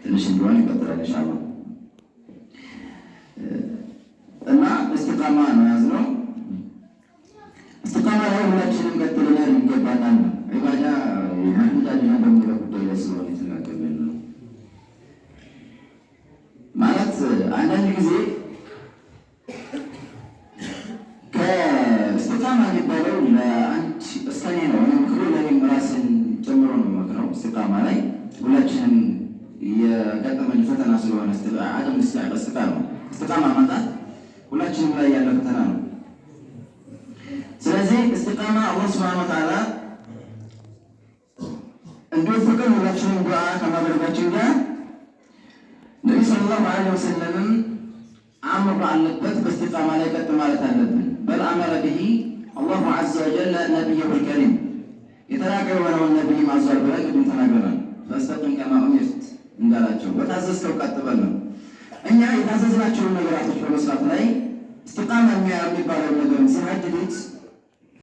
ትንሽ እንደሆነ ይቀጥላል ኢንሻአላህ። እና እስቲቃማ ነው ያዝነው። እስቲቃማ ላይ ሁላችንም ቀጥ ልንል ይገባናል ነው። ዒባዳ መሕሙድ አይደለም በሚለው ጉዳይ ላይ ስለሆነ የተነጋገርን ነው። ማለት አንዳንድ ጊዜ ከእስቲቃማ የሚባለው ለአንድ እስከኔ ነው። እኔ ምክሩ ለእኔም ራስን ጨምሮ ነው የምመክረው። እስቲቃማ ላይ ሁላችንም የገጠመን ፈተና ስለሆነ አደም እስቲቃማ እስቲቃማ ማጣት ሁላችንም ላይ ያለ ፈተና ነው። ስለዚህ እስቲቃማ አላህ ሱብሓነሁ ወተዓላ እንዲወፍቀን ሁላችንም ዱዓ ከማድረጋችን ጋር ነቢ ሰለላሁ ዐለይሂ ወሰለምም አምር አለበት፣ በእስቲቃማ ላይ ቀጥ ማለት አለብን። بل أمر به الله عز وجل نبيه الكريم የተላከ የሆነውን ነቢይ ማዟል ብለን ቅድም ተናግረናል። فاستقم كما أمرت እንዳላቸው በታዘዝከው ቀጥ በል ነው። እኛ የታዘዝናቸውን ነገራቶች በመስራት ላይ እስቲቃማ የሚባለውን ነገር ሲሐድዱት